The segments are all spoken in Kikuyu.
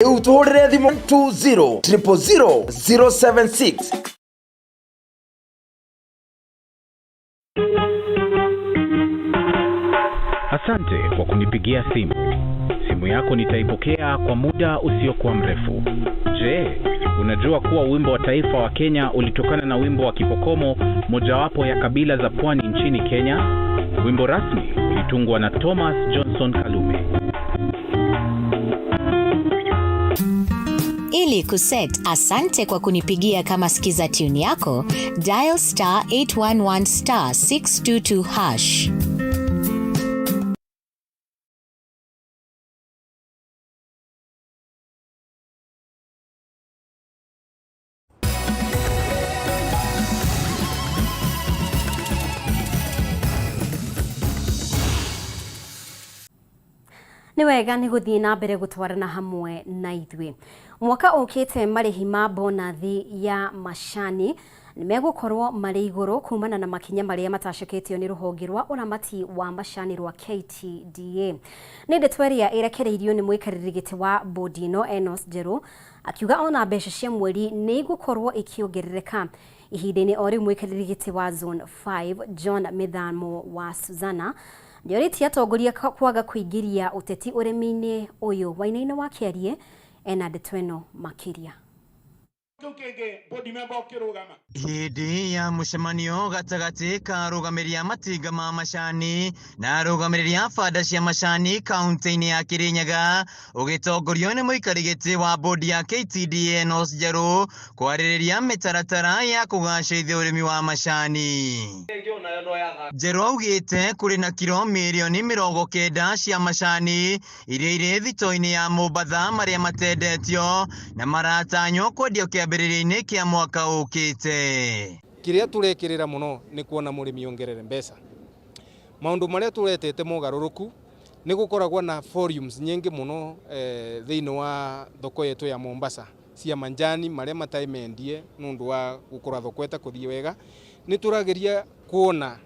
Rĩu tũhũrĩre thimũ 20 000 076. Asante kwa kunipigia simu. Simu yako nitaipokea kwa muda usiokuwa mrefu. Je, unajua kuwa wimbo wa taifa wa Kenya ulitokana na wimbo wa Kipokomo, mojawapo ya kabila za pwani nchini Kenya? Wimbo rasmi ulitungwa na Thomas Johnson Kalume. Ili kuset asante kwa kunipigia kama skiza tune yako, dial star 811 star 622 hash. Nĩ wega nĩ gũthiĩ na mbere gũtwarana hamwe na ithuĩ. Mwaka ũkĩte marĩhi ma bonathi ya macani nĩ megũkorwo marĩ igũrũ kumana na makinya marĩa matacũkĩtio nĩ rũhonge rwa ũramati wa macani rwa KTDA. Nĩ ndeto ĩrĩa ĩrekereirio nĩ mũikarĩri gĩtĩ wa bodi ĩno Enos Njerũ akiuga ona mbeca cia mweri nĩ igũkorwo ikĩongerereka. Ihinda-inĩ o rĩu mũikarĩri gĩtĩ wa Zone 5 John Mĩthamo wa Suzana nĩorĩtie atongoria kwaga kũingĩria ũteti ũrĩmi-inĩ ũyũ. Wainaina wa Kĩarie ena ndeto ĩno makĩria. Kĩu kĩngĩ board member ũkĩrũgama. Hĩndĩ ya mũcemanio gatagatĩ ka arũgamĩrĩri a matinga ma macani na arũgamĩrĩri a banda cia macani kaunti-inĩ ya Kirinyaga ũgĩtongorio nĩ mũikari gĩtĩ wa bodi ya KTDA Enos Njerũ kwarĩrĩria mĩtaratara ya kũgacĩrithia ũrĩmi wa macani. Njerũ augĩte kũrĩ na kiro mirioni 90 cia macani iria irĩ thito-inĩ ya Mombatha marĩa matendetio na maratanywo kwendio kĩambĩrĩria-inĩ kĩa mwaka ũkĩte. Kĩrĩa tũrekĩrĩra mũno nĩ kuona mũrĩmi ongerere mbeca. Maũndũ marĩa tũretete mogarũrũku nĩ gũkoragwo na volumes nyingĩ mũno thĩinĩ wa thoko yetu ya Mombasa cia manjani marĩa matarĩ mendie nũndũ wa gũkorwo thoko ĩtakũthiĩ wega. Nĩ tũrageria kuona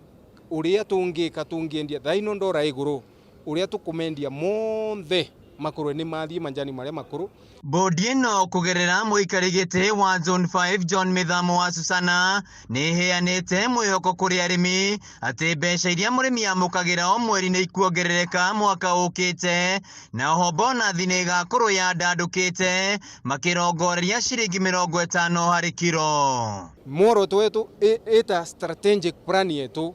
ũrĩa tũngĩka tũngĩendia thaa ino ndora igũrũ ũrĩa tũkũmendia monthe makorwo nĩ mathiĩ manjani marĩa makũrũ. Bodi ĩno kũgerera mũikari gĩtĩ wa Zone 5 John Mĩthamo wa Susana nĩ ĩheanĩte mwĩhoko kũrĩ arĩmi atĩ mbeca iria mũrĩmi amũkagĩra o mweri nĩ ikuongerereka mwaka ũkĩte na oho bonathi nĩ ĩgakorwo yandandũkĩte makĩrongoreria ciringi 50 harĩ kiro. Muoroto wetu ĩta strategic plan yetu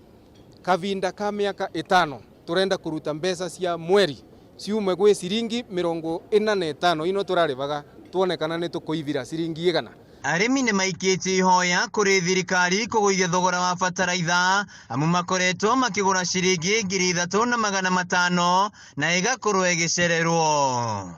kavinda ka mĩaka 5 turenda kuruta mbeca cia mweri ciume gwĩ ciringi 45 ino tũrarĩbaga tuone kana nĩ tũkũithira ciringi 100. Arĩmi nĩ maikĩtie ihoya kũrĩ thirikari kũgũithia thogora wa bataraitha amu makoretwo makĩgũra ciringi 3500 na ĩgakorwo ĩgĩcererwo.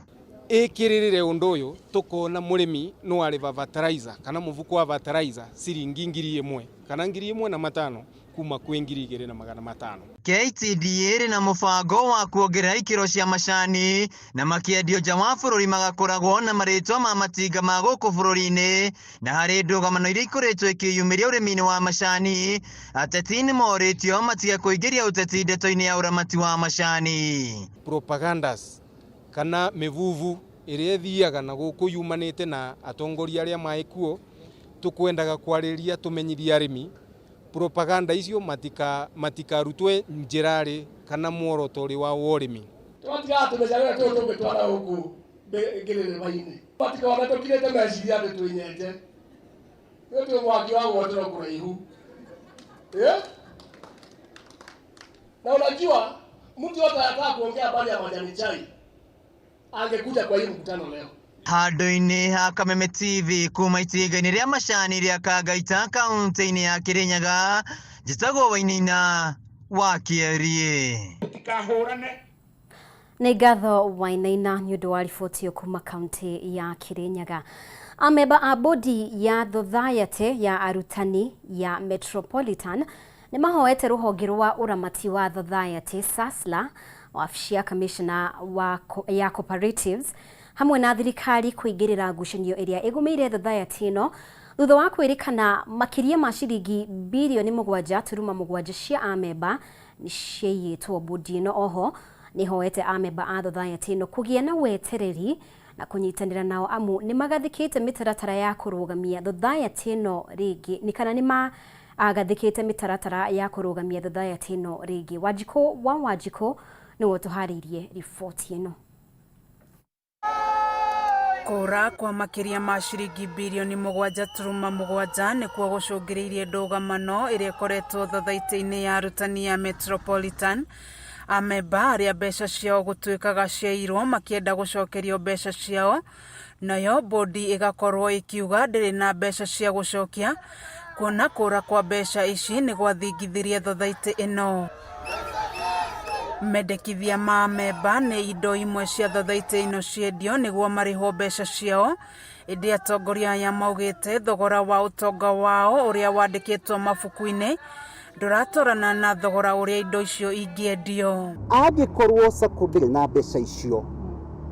Ĩkĩrĩrĩre ũndũ ũyũ tũkona mũrĩmi no arĩba bataraitha kana mũbuko wa bataraitha ciringi 1000 kana 1500 kuma kwĩ 2500. KTDA ĩrĩ na mũbango wa kuongerera ikĩro cia macani na makĩendio nja wa bũrũri magakoragwo na marĩtwa ma matinga ma gũkũ bũrũri-inĩ na harĩ ndũgamano iria ikoretwo ikĩyumĩria ũrĩmi-inĩ wa macani ateti nĩ morĩtio matige kũingĩria ũteti ndeto-inĩ ya ũramati wa macani. Propagandas kana mĩvuvu ĩrĩa ĩthiaga na gũkũ yumanĩte na atongoria arĩa maĩ kuo tũkwendaga kwarĩria tũmenyithie arĩmi propaganda icio matikarutwe njĩrarĩ kana muoroto ũrĩ wa ũrĩmi. Twatigaga tũmĩcagĩra tũyũ tũngĩtwara gũkũ ngĩrĩrĩma-inĩ matikona tũkirĩte meciria atĩ twĩ nyenje nĩ twĩ mwaki wa gwotera kũraihu. Na unajua mtu yote anataka kuongea habari ya majani chai angekuja kwa hii mkutano leo. Handũ-inĩ ha Kameme TV kuma itinga-inĩ rĩa macani rĩa Kangaita kaunti-inĩ ya Kirinyaga, njĩtagwo Wainaina wa Kĩeriĩ. Tũtikahũrane. Nĩ ngatho Wainaina nĩ ũndũ wa riboti ĩyo kuma kaunti ya Kirinyaga. Amemba a bodi ya Society ya arutani ya Metropolitan nĩ mahoete rũhonge rwa ũramati wa Society SASLA, wabici ya commissioner ya cooperatives hamwe na thirikari kũingĩrĩra ngucanio ĩrĩa ĩgũmĩire society ĩno thutha wa kwĩrĩkana makĩria ma ciringi birioni 7.7 cia amemba nĩ ciaiyĩtwo. Bodi ĩno oho nĩ hoete amemba a society ĩno kũgĩa na wetereri Na kũnyitanĩra nao amu nĩ magathĩkĩte mĩtaratara ya kũrũgamia thothaitĩ ĩno rĩngĩ nĩ kana nĩ magathĩkĩte mĩtaratara ya kũrũgamia thothaitĩ ĩno rĩngĩ. Wanjikũ wa Wanjikũ nĩwe ũtũharĩirie riboti ĩno. Kũra kwa makĩria ma ciringi birioni 7.7 nĩkuo gũcũngĩrĩirie ndũgamano ĩrĩa ĩkoretwo thothaitĩ-inĩ ya arutani ya Metropolitan. Amemba arĩa mbeca ciao gũtuĩkaga ciairwo makĩenda gũcokerio mbeca ciao, nayo bodi ĩgakorwo ĩkiuga ndĩrĩ na mbeca cia gũcokia, kuona kũra kwa mbeca ici nĩ gwathingithirie thothaitĩ ĩno. Mendekithia ma amemba nĩ indo imwe cia thothaitĩ ĩno ciendio nĩguo marĩhwo mbeca ciao, ĩndĩ atongoria aya maugĩte thogora wa ũtonga wao ũrĩa wandĩkĩtwo mabuku-inĩ ndũratwarana na thogora ũrĩa indo icio ingĩendio. Angĩkorwo Sacco ndĩrĩ na mbeca icio,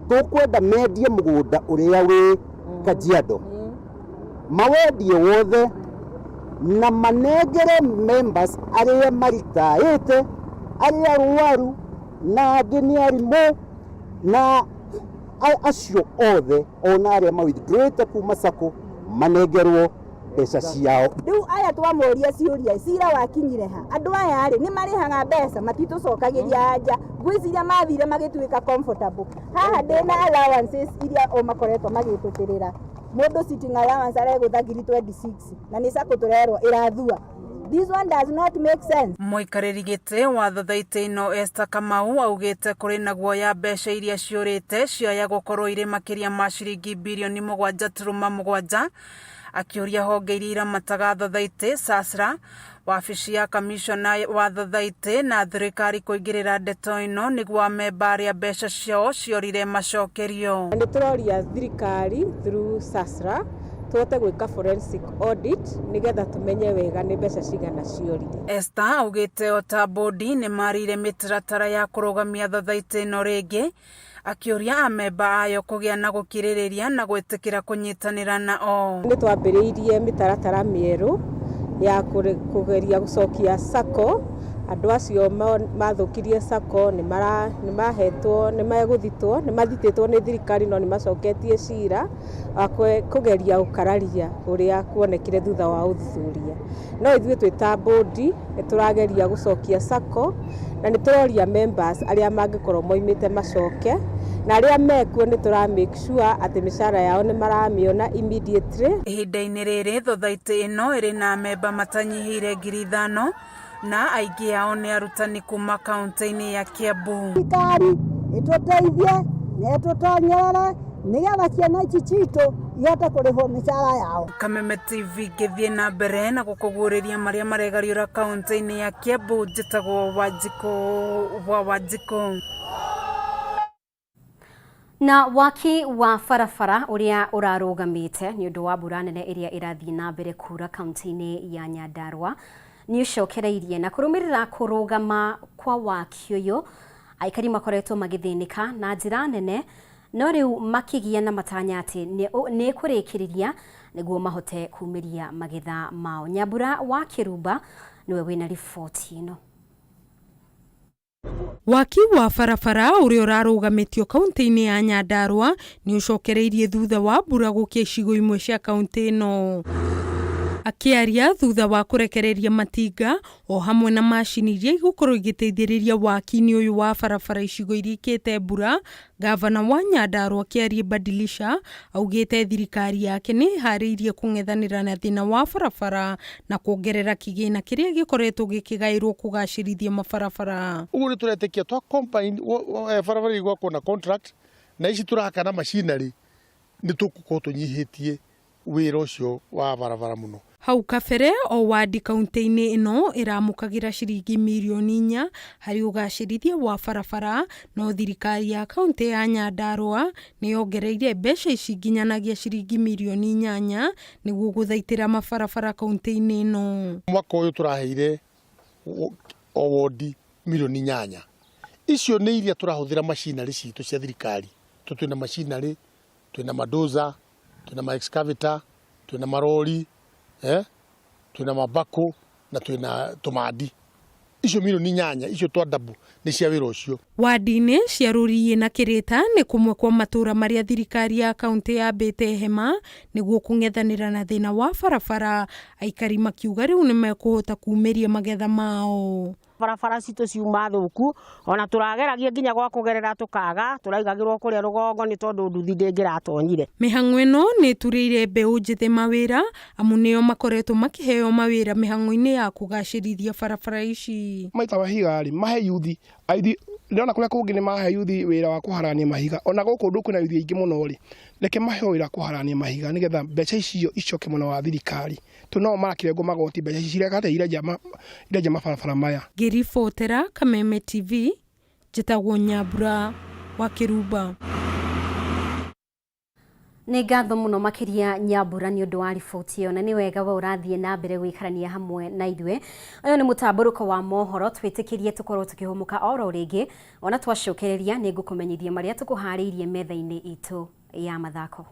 tũkwenda mendie mũgũnda ũrĩa wĩ Kajiado, mawendie wothe na manengere members arĩa maritaĩte, arĩa arwaru na angĩ nĩ arimũ na acio othe ona arĩa ma withdrawĩte kuma Sacco manengerwo mbeca ciao. Rĩu aya twamoria ciũria, cira wakinyire ha? Andũ aya rĩ, nĩ marĩhaga mbeca, matitũcokagĩria anja. Ngwĩciria mathire magĩtuĩka comfortable. Haha ndĩna allowances iria o makoretwo magĩtũkĩrĩra. Mũndũ sitting allowance aregũtha ngiri 26 na nĩ Sacco tũrerwo ĩrathua. This one does not make sense. Mũikarĩri gĩtĩ wa thothaitĩ ĩno Esther Kamau augĩte kũrĩ na guoya mbeca iria ciũrĩte ciaya gũkorwo irĩ makĩria ma ciringi birioni 7.7, akĩũria honge iria iramataga thothaitĩ SASRA, wabici ya kamishona wa thothaitĩ na thirikari kũingĩrĩra ndeto ĩno nĩguo amemba arĩa mbeca ciao ciorire macokerio. Nĩ tũroria thirikari through SASRA tũhote gwĩka forensic audit nĩgetha tũmenye wega nĩ mbeca cigana ciorire. Esther augĩte o ta bodi nĩ marĩire mĩtaratara ya kũrũgamia thothaitĩ ĩno rĩngĩ, akĩũria amemba ayo kũgĩa na gũkirĩrĩria na gwĩtĩkĩra kũnyitanĩra na o. Nĩ twambĩrĩirie mĩtaratara mĩerũ ya kũgeria gũcokia Sacco. Andũ acio mathũkirie Sacco nĩ mahetwo, nĩ megũthitwo, nĩ mathitĩtwo nĩ thirikari no nĩ macoketie cira wa kũgeria gũkararia ũrĩa kuonekire thutha wa ũthuthuria. No ithuĩ twĩ ta bodi nĩ tũrageria gũcokia Sacco na nĩ tũroria members arĩa mangĩkorwo moimĩte macoke, na arĩa mekuo nĩ tũra make sure atĩ mĩcara yao nĩ maramĩona immediately. Ihinda-inĩ rĩrĩ thothaitĩ ĩno ĩrĩ na amemba matanyihĩire 5,000 na aingĩ ao nĩ arutani kuma kaunti-inĩ ya Kiambu. Thirikari ĩtũteithie na ĩtũtonyerere nĩgetha ciana ici citũ ihote kũrĩhwo mĩcara yao. Kameme TV ngĩthiĩ na mbere na gũkũguũrĩria marĩa maregariũra kaunti-inĩ ya Kiambu. Njĩtagwo Wanjikũ wa Wanjikũ. Na waki wa barabara ũrĩa ũrarũgamĩte nĩ ũndũ wa mbura nene ĩrĩa ĩrathiĩ na mbere kura kaunti-inĩ ya Nyandarua nĩ ũcokereirie na kũrũmĩrĩra kũrũgama kwa waki ũyũ, aikari makoretwo magĩthĩnĩka na njĩra nene, no rĩu makĩgĩa na matanya atĩ nĩ kũrĩkĩrĩria nĩguo mahote kumĩria magetha mao. Nyambura wa Kĩrumba nĩwe wĩna riboti ĩno. Waki wa barabara ũrĩa ũrarũgamĩtio kaunti-inĩ ya Nyandarua nĩ ũcokereirie thutha wa mbura gũkia icigo imwe cia kaunti ĩno. Akĩaria thutha wa kũrekereria matinga o hamwe na macini iria igũkorwo igĩteithĩrĩria waki-inĩ ũyũ wa barabara icigo iria ikĩte mbura, gavana wa Nyandarua Kĩarie Badilisha augĩte thirikari yake nĩ ĩharĩirie kũng'ethanĩra na thĩna wa barabara na kuongerera kĩgĩna kĩrĩa gĩkoretwo gĩkĩgaĩrwo kũgacĩrithia mabarabara. Ũguo nĩ tũretĩkia twa combine barabara igwakwo na contract na ici tũraka na machinery nĩ tũgũkorwo tũnyihĩtie wĩra ũcio wa barabara mũno. Hau kabere o wadi kaunti-inĩ ĩno ĩramũkagĩra ciringi mirioni 4 harĩ ũgacĩrithia wa barabara, no thirikari ya kaunti ya Nyandarua nĩ yongereire mbeca ici nginyanagia ciringi mirioni 8 nĩguo gũthaitĩra mabarabara kaunti-inĩ ĩno. Mwaka ũyũ tũraheire o wodi mirioni 8. Icio nĩ iria tũrahũthĩra machinery citũ cia thirikari. Twĩna machinery, twĩna madoza, twĩna ma excavator, twĩna marori, twĩna mabako na twĩna tũmandi. Icio mirioni 8 icio twa double nĩ cia wĩra ũcio. Wadi-inĩ cia Rũriĩ na Kĩrĩta nĩ kũmwe kwa matũra marĩa thirikari ya kauntĩ yambĩte hema nĩguo kũng'ethanĩra na thĩna wa barabara, aikari makiuga rĩu nĩmekũhota kumĩria magetha mao. Barabara citũ ciuma thũku, ona tũrageragia nginya gwa kũgerera tũkaga, tũraigagĩrwo kũrĩa rũgongo nĩ tondũ nduthi ndĩngĩratonyire. Mĩhang'o ĩno nĩ ĩturĩire mbeũ njĩthĩ mawĩra amu nĩo makoretwo makĩheo mawĩra mĩhang'o-inĩ ya kũgacĩrithia barabara ici. Maita mahiga rĩ, mahe yuthi aithi. Ndĩrona kũrĩa kũngĩ nĩ mahe yuthi wĩra wa kũharania mahiga. Ona gũkũ ũndũ kwĩna yuthi aingĩ mũno rĩ, reke maheo wĩra wa kũharania mahiga nĩgetha mbeca icio icoke mwena wa thirikari, tondũ no marakĩrengwo magoti, mbeca ici cireka atĩa? Irenja mabarabara maya. Ngĩribotera Kameme TV, njĩtagwo Nyambura wa Kĩrumba. Nĩ ngatho mũno makĩria Nyambura nĩ ũndũ wa riboti ĩyo, na nĩ wega we ũrathiĩ na mbere gũikarania hamwe na ithuĩ. Ũyũ nĩ mũtambũrũko wa mohoro, twĩtĩkĩrie tũkorwo tũkĩhũmũka oro rĩngĩ, ona twacokereria nĩ ngũkũmenyithia marĩa tũkũharĩirie metha-inĩ itũ ya mathako.